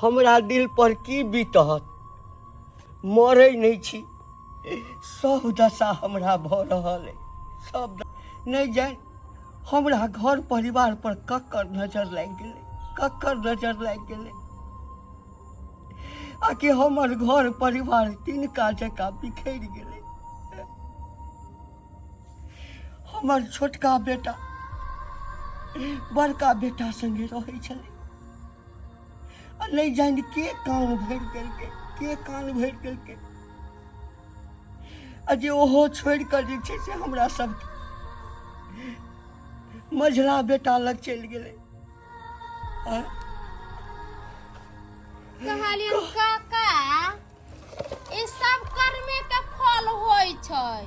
हमरा दिल पर की बीतत मरै नहि छी सब दशा हमरा भऽ रहल अइ सब नहि जानि हमरा घर परिवार पर ककर नजर लागि गेलै ककर नजर लागि गेलै आ कि हमर घर परिवार तिनका जकाँ बिखरि गेलै हमर छोटका बेटा बड़का बेटा संगे रहै छलै आ नहि जानि के कान भरि देलकै के कान भरि देलकै आ जे ओहो छोड़ि कऽ जे छै से हमरा सबके मझला बेटा लग चलि गेलै आँय? कहलियन काका ई सब कर्मे के फल होइ छै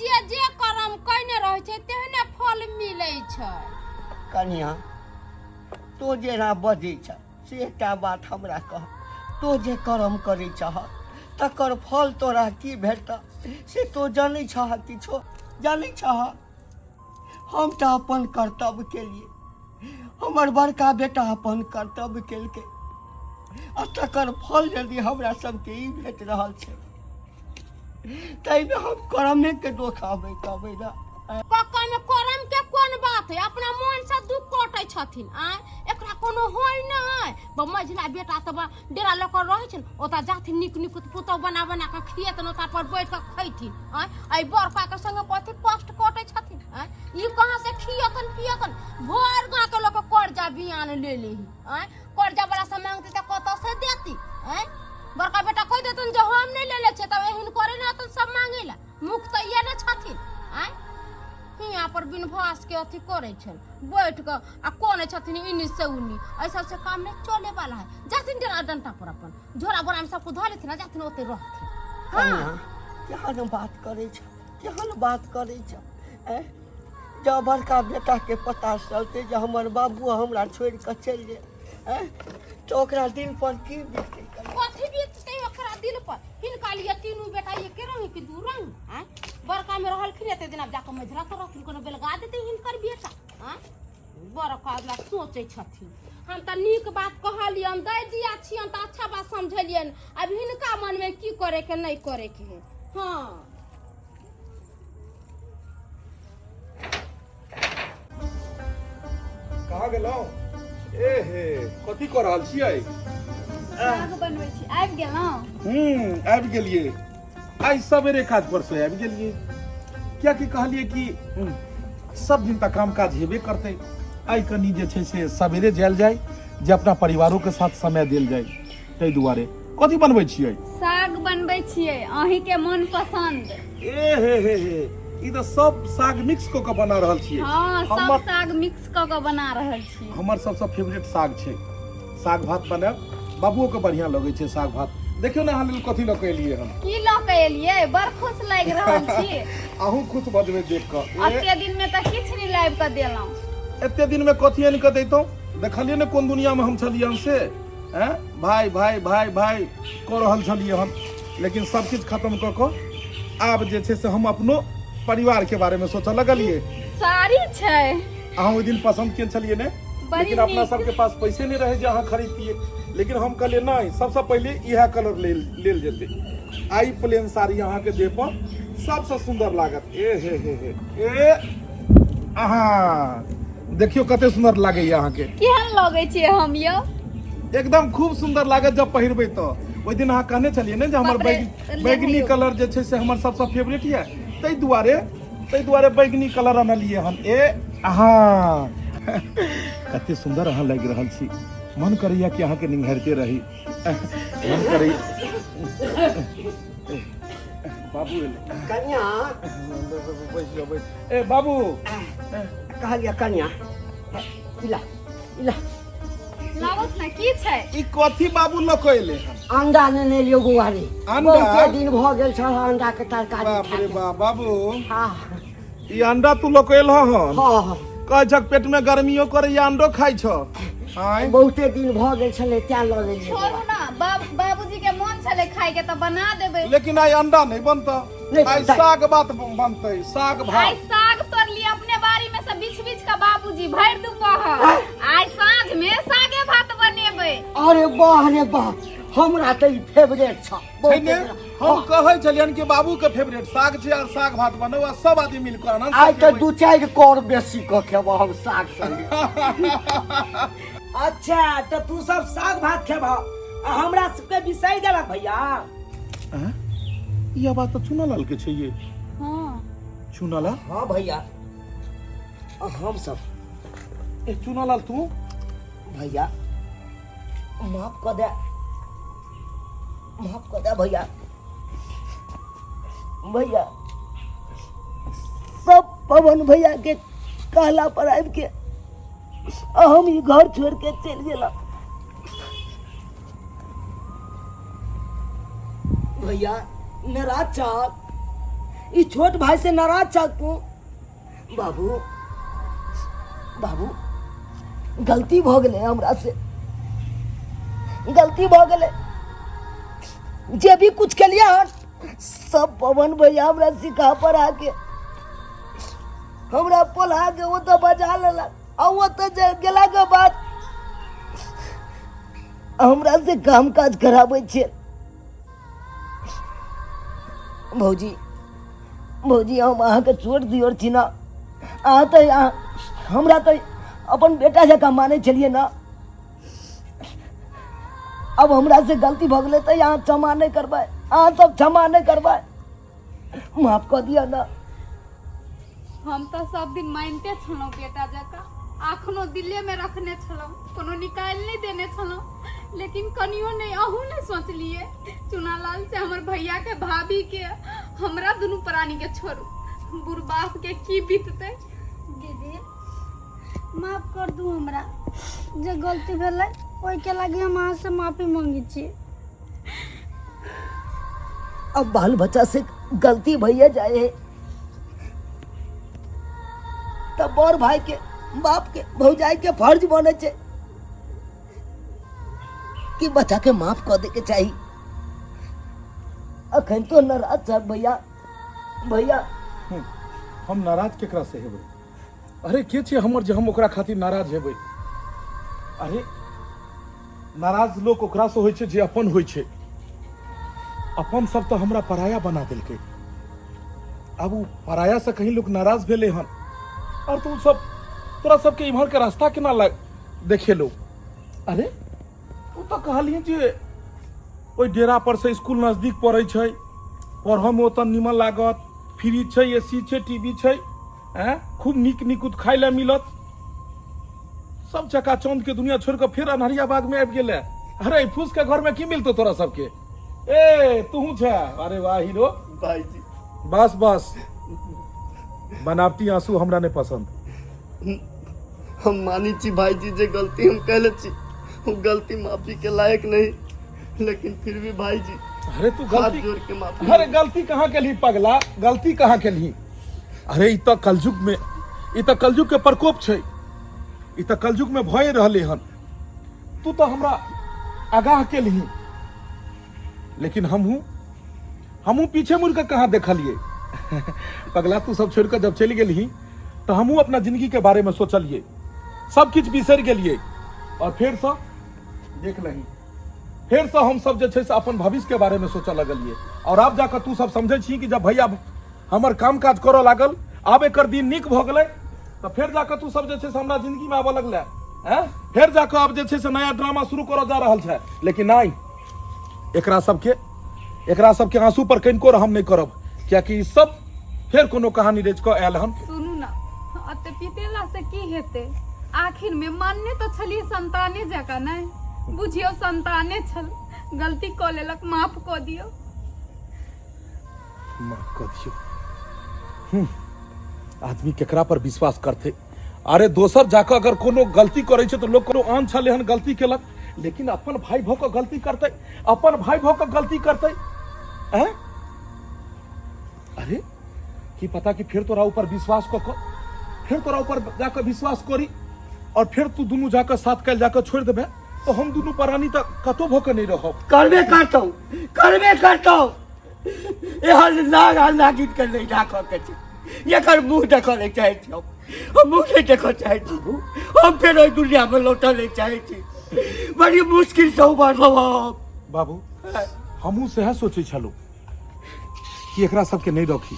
जे जे कर्म कयने रहै छै तेहने फल मिलै छै कनिया तो जेना बजै छ से एकटा बात हमरा कह तो जे कर्म करै छह तकर फल तोरा की भेटत से तो जनै छह किछो जनै छह हम तऽ अपन कर्तव्य केलिए हमर बड़का बेटा अपन कर्तव्य केलकै आ तकर फल यदि हमरा सबके ई भेट रहल छै ताहिमे हम कर्मेके दोख अबै कहबै ने कक्का में करम के कोन बात है अपना मन से दुख कटै छथिन आय एकरा कोनो होय नहि मझिला बेटा तऽ डेरा लऽ कऽ रहै छनि ओतऽ जाथिन नीक नीक पुतहु बना बना कऽ खिएतनि ओतऽ पर बैठ कऽ खैथिन आँय एहि बड़का के संगे कथी कष्ट कटै छथिन आँय ई कहाँ से खियतन पियतन भरि गाँव के लोक कर्जा बियान ले लेही आँय कर्जा वाला से मांगती तऽ कतऽ से देती आँय बड़का बेटा कहि देतन जे हम नहि लेले छियै तब एहन करे ने अतन सब मांगे ला मुख तऽ इएह ने छथिन आँय हियाँ पर बिन भास के अथी करै छनि बैठ कऽ आ कोने छथिन इन्नी से उन्नी एहि सबसे काम नहीं चले वाला है जाथिन डेरा डंटा पर अपन झोरा बोरा में सबको धऽ लेथिन आ जाथिन ओते रहथिन हाँ केहन बात करै छ केहन बात करै छ ऐं जब बड़का बेटाके पता चलतै जे हमर बाबू हमरा छोड़ि कऽ चलि गेल ऐं तऽ ओकरा दिल पर की बीततै कथी बीततै ओकरा दिल पर हिनका लिए तीनू बेटा एके रंग कि दू रंग आँय बड़का में रहलखिन एते दिन आब जाकऽ मझिला तऽ रहथिन कोनो बेलगा देतै हिनकर बेटा आँय बड़का ला सोचै छथिन हम तऽ नीक बात कहलियनि दै दिया छियनि तऽ अच्छा बात समझेलियनि आब हिनका मनमे की करैके नहि करैके है हँ कहाँ गेलहुँ ए हे कथी कऽ रहल छियै साग बनबै छी आबि गेलहुँ हूँ आबि गेलियै आइ सवेरे काज पर से आबि गेलियै कियाकि कहलियै कि सब दिन तऽ काम काज हेबे करतै आइ कनि जे छै से सवेरे जायल जाय जे अपना परिवारोके साथ समय देल जाय ताहि दुआरे कथी बनबै छियै साग बनबै छियै अहीं के मन पसंद ए हे हे हे ई तऽ सब साग मिक्स कऽ कऽ बना रहल छियै हँ सब हमर साग मिक्स कऽ कऽ बना रहल छी हमर सबसँ फेवरेट साग छै साग भात बनायब बाबुओ के बढ़िया लगै छै साग भात देखियौ ने अहाँ लेल कथी लऽ कऽ एलियै हम की लऽ कऽ एलियै बड़ खुश लागि रहल छी अहूँ खुश भऽ जेबै देख कऽ ए, एते दिन में तऽ किछु नहि लाबि कऽ देलहुँ एते दिन में कथी आनि कऽ दैतहुँ देखलियै ने कोन दुनिया में हम छलियै हन से हैं भाय भाय भाय भाय कऽ रहल छलियै हन लेकिन सब किछु खत्म कऽ कऽ आब जे छै से हम अपनो परिवार के बारे में सोचऽ लगलियै साड़ी छै अहाँ ओहि दिन पसन्द केने छलियै ने बड़ी लेकिन अपना नीक। सबके पास पैसे नहि रहै जे अहाँ खरीदतियै लेकिन हम कहलियै नहि सबसँ पहिले इएह कलर लेल लेल जेतै आइ प्लेन साड़ी अहाँके देह पर सबसँ सुन्दर लागत ए हे हे हे ए अहाँ देखियौ कते सुन्दर लागैए अहाँके केहन लगै छियै हम यौ एकदम खूब सुन्दर लागत जब पहिरबै तऽ ओहि दिन अहाँ कहने छलियै ने जे हमर बाप रे, बैगनी लेलियौ। कलर जे छै से हमर सबसँ फेवरेट यऽ ताहि दुआरे बैगनी कलर अनलियै हन ए अहाँ कते सुन्दर अहाँ लागि रहल छी मन करैया कि अहाँके निंघारिते रही मन करैया बाबू एलै कनिया बैस जाओ बैस ए बाबू कहलियै कनिया इला इला लाबत ने की छै ई कथी बाबू लऽ कऽ एलै हन अंडा नेने लियौ बौआ रे अंडा? बहुते दिन भऽ गेल छल अंडा के तरकारी बाप रे खाके। बाप बाबू हाँ ई अंडा तू लऽ कऽ एलह हन हाँ हाँ कहै छक पेट में गर्मियो करैया अंडो खाइ छ आँय बहुते दिन भऽ गेल छलै तें लऽ लेलियै छोड़ू बौआ। ने बाबूजी के मोन छलै खाय के तऽ बना देबै लेकिन आइ अंडा नहि बनतौ नहि आइ बनतै। साग बात बनतै साग आइ भात साग तोड़लियै अपने बाड़ी में से बिछ बिछ के बाबूजी भरि दुपहर आइ साँझ में सागे भात बनेबै खेबै। अरे वाह रे वाह, हमरा तऽ ई फेवरेट छ। छै ने, हम कहै छलियन कि बाबू के फेवरेट साग छै, आ साग भात बनौ आ सब आदमी मिल कऽ आनंद से आइ तऽ खेबै। दू चारि कौर बेसी कऽ खेबो हम साग संगे। अच्छा, तऽ तू सब साग भात खेबह आ हमरा सबके बिसरि गेलक भैया? आँय? ई आवाज तऽ चुनालाल के छै ये। हाँ। चुनालाल? हाँ भैया, हम सब। ए चुनालाल, तू? भैया माफ कऽ दे, माफ कऽ दे भैया। भैया, सब पवन भैया के कहला पर आबि के हम ई घर छोड़ के चलि गेला। भैया नाराज छह? ई छोट भाई से नाराज छह तू? बाबू, बाबू, गलती भऽ गेलै, हमरा से गलती भऽ गेलै। जे भी कुछ केलियै हन, सब पवन भैया हमरा सिखा पर आके हमरा पोला के ओतऽ बजा लेलक, आ ओतऽ जे गेलाके बाद हमरा से काम काज कराबै छै। भौजी, भौजी, हम अहाँके छोट दियोर छी ने, अहाँ तऽ हमरा तऽ अपन बेटा जकाँ मानै छलियै ने। अब हमरा से गलती भऽ गेलै तऽ अहाँ क्षमा नहि करबै? अहाँ सब क्षमा नहि करबै? माफ कऽ दिअ ने। हम तऽ सब दिन मानिते छलहुँ बेटा जकाँ, अखनो दिलेमे रखने छलहुँ, कोनो निकालि नहि देने छलहुँ, लेकिन कनियो नहि अहूँ नहि सोचलियै चुनालाल से हमर भैयाके, भाभीके, हमरा दुनू प्राणीके छोड़ू, बुढ़ बापके की बीततै। दीदी, माफ कर दू हमरा, जे गलती भेलै ओहिके लागि हम अहाँसँ माफी मांगै छी। अब बाल बच्चा से गलती भैया जाए है तब बड़ भाई के, बाप के, भौजाई के फर्ज बने छै कि बच्चा के माफ कऽ दे के चाही। अखन तो नाराज छ भैया? भैया, हम नाराज केकरा से हेबै? अरे के छै हमर जे हम ओकरा खातिर नाराज हेबै? अरे नाराज लोक ओकरा से होइ छै जे अपन होइ छै। अपन सब तऽ हमरा पराया बना देलकै। आब ओ पराया से कहीं लोक नाराज भेलै हन? और तू सब, तोरा सबके इम्हर के रास्ता केना लग देखेलो? अरे ओ तऽ कहलियै जे ओहि डेरा पर से स्कूल नजदीक पड़ै छै, पढ़ऽमे ओतऽ नीमन लागत, फ्रिज छै, ए सी छै, टी वी छै, आँय, खूब नीक नीक खाय लए मिलत। सब चकाचौंध के दुनिया छोड़ कऽ फेर अन्हरिया बाग में आबि गेलै। अरे फूस के घर में की मिलतो तोरा सबके? ए तूहू छै? अरे वाह हीरो। भाईजी। बस बस, बनावटी आंसू हमरा नहीं पसंद। हम मानी छी भाईजी, जे गलती हम कैले छी वो गलती माफी के लायक नहीं, लेकिन फिर भी भाईजी, अरे तू हाथ गलती जोड़ के माफी। अरे गलती कहाँ के ली पगला, गलती कहाँ के ली? अरे ई तऽ कलयुग में, ई तऽ कलयुग के प्रकोप छै, ई तऽ कलयुग में भए रहले हन। तू तऽ हमरा आगाह के ली, लेकिन हमहूँ पीछे मुड़ के कहाँ देखलिए पगला? तू सब छोड़ के जब चलि गेलही तऽ हमहूँ अपना जिंदगी के बारे में सोचलिए, सब किछु बिसरि गेलिए, और फेरसँ देख लही, फेरसँ हम सब जे छै से अपन भविष्य के बारे में सोचऽ लगलिए। और आब जाकऽ तू सब समझै छी कि जब भैया हमर काम काज करऽ लागल, आब एकर दिन नीक भऽ गेलै, तऽ फेर जाकऽ तू सब जे छै से हमरा जिंदगी में आबऽ लगलै। हैं, फेर जाकऽ आब जे छै से नया ड्रामा शुरू करऽ जा रहल छै। लेकिन नहि, एकरा सबके आंसू पर कनिको रहम नहि करब, कियाकि ई सब फेर कोनो कहानी रचि कऽ आयल हन। सुनू ने, एते पितेला से की हेतै? आखिर में मानने तऽ छलियै संताने जकाँ, नहि बुझियौ संताने छल, गलती कऽ लेलक, माफ कऽ दियौ। माफ कऽ दियौ। आदमी केकरा पर विश्वास करतै? अरे दोसर जाकऽ अगर कोनो गलती करै छै तऽ लोक कोनो आन छलै हन गलती केलक, लेकिन अपन भाई भऽ कऽ गलती करतै? अपन भाई भऽ कऽ गलती करतै? हैं? अरे की पता कि फेर तोरा ऊपर विश्वास कऽ कऽ, फेर तोरा ऊपर जाकऽ विश्वास करी और फेर तू दुनू जाकऽ साथ काल्हि जाकऽ छोड़ि देबै, तऽ हम दुनू प्राणी तऽ कतौ भऽ कऽ नहि रहब। करबे करतौ, करबे करतौ। एहन नाग आ नागिन के नहि राखऽ के छै। एकर मुँह देखऽ नहि चाहै छी हम। हम मुँह नहि देखऽ चाहै छी। हम फेर ओहि दुनियामे लौटऽ नहि चाहै छी। बड़ी मुश्किल से उबारलहुँ हम। बाबू, हमहूँ सएह सोचै छलहुँ कि एकरा सबके नहि रखी,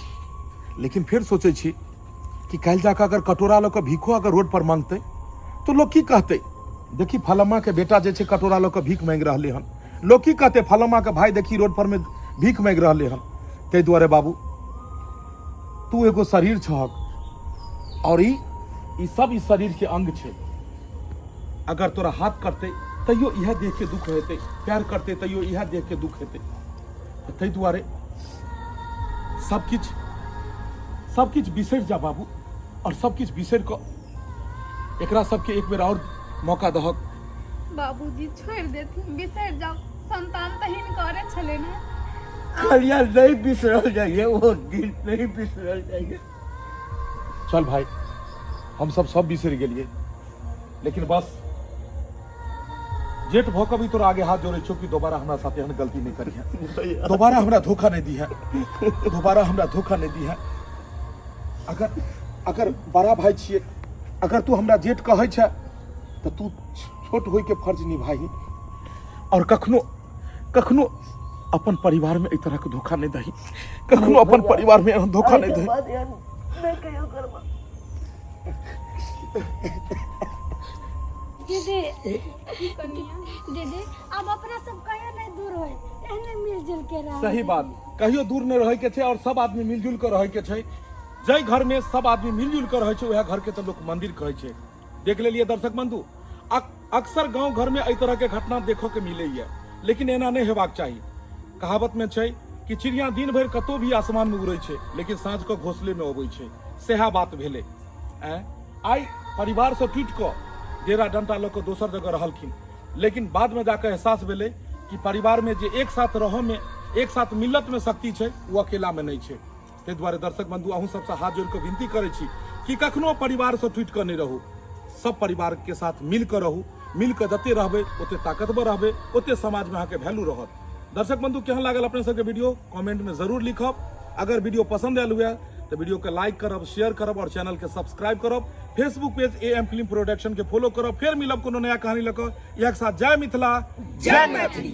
लेकिन फेर सोचै छी कि काल्हि जाकऽ अगर कटोरा लऽ कऽ भीखो अगर रोड पर मांगतै तऽ लोक की कहतै? देखी फलम्मा के बेटा जे छै कटोरा लऽ कऽ भीख मांगि रहलै हन। लोक की कहतै? फलम्मा के भाई देखी रोड पर में भीख मांगि रहलै हन। ताहि दुआरे बाबू, तू एगो शरीर छहक और ई ई सब ई शरीर के अंग छै। अगर तोरा हाथ करतै तैयो इएह देख के दुख हेतै, पैर करतै तैयो इएह देख के दुख हेतै। तऽ ताहि दुआरे सब किछु बिसरि जा बाबू, और सब किछु बिसरि कऽ एकरा सबके एक बेर और मौका दहक। बाबूजी छोड़ि देथिन, बिसरि जाउ, संतान तऽ हिनकरे छलै ने। कलिया नहीं बिसरल जाइए, वो दिन नहीं बिसरल जाइए। चल भाई, हम सब सब बिसरि गेलिए, लेकिन बस जेठ भऽ कऽ भी तोरा आगे हाथ जोड़ै छौ कि दोबारा हमरा साथ एहन गलती नहि करिहे, दोबारा हमरा धोखा नहि दिहे, दोबारा हमरा धोखा नहि दिहे। अगर अगर बड़ा भाई छियै, अगर तू हमरा जेठ कहै छै तऽ तू छोट होइके फर्ज निभाही और कखनो कखनो अपन परिवार में एहि तरह के धोखा नहीं दही, कखनो अपन परिवार में एहन धोखा नहीं दही। नहीं कहियो करबा। दीदी, दीदी, अब अपना सब कहियो नहीं दूर होए, एहने मिलजुल के रह। सही बात, कहियो दूर नहीं रहे के छै और सब आदमी मिलजुल के रहे के छै। जाहि घर में सब आदमी मिलजुल के रहे छै वएह घर के तो लोग मंदिर कहै छै। देख लेलिए दर्शक बंधु, अक्सर गांव घर में एहि तरह के घटना देखो के मिलैया, लेकिन एना नहीं हेबाक चाही। कहावत में छै कि चिड़िया दिन भरि कतौ भी आसमान में उड़ै छै, लेकिन साँझ के घोंसले में अबै छै। सएह बात भेलै। आइ परिवार से टूटि कऽ डेरा डंटा लऽ कऽ दोसर जगह रहलखिन, लेकिन बाद में जाकर एहसास भेलै कि परिवार में जे एक साथ रहऽ में, एक साथ मिलत में शक्ति छै, ओ अकेला में नहीं छै। ताहि दुआरे दर्शक बंधु, अहूँ सबसँ हाथ जोड़ि कऽ विनती करै छी कि कखनो परिवार से टूटि कऽ नहि रहू, सब परिवार के साथ मिल कऽ रहू। मिल कऽ जते रहबै ओते ताकतवर रहबै, ओते समाज में अहाँके वैल्यू रहत। दर्शक बंधु, केहन लागल अपने सबके वीडियो कमेंट में जरूर लिखब। अगर वीडियो पसंद आयल हुए तो वीडियो के लाइक करब, शेयर करब और चैनल के सब्सक्राइब करब। Facebook page A M film production के फॉलो करब। फेर मिलब कोनो नया कहानी लऽ कऽ। इएह के साथ जय मिथिला, जय मैथिली।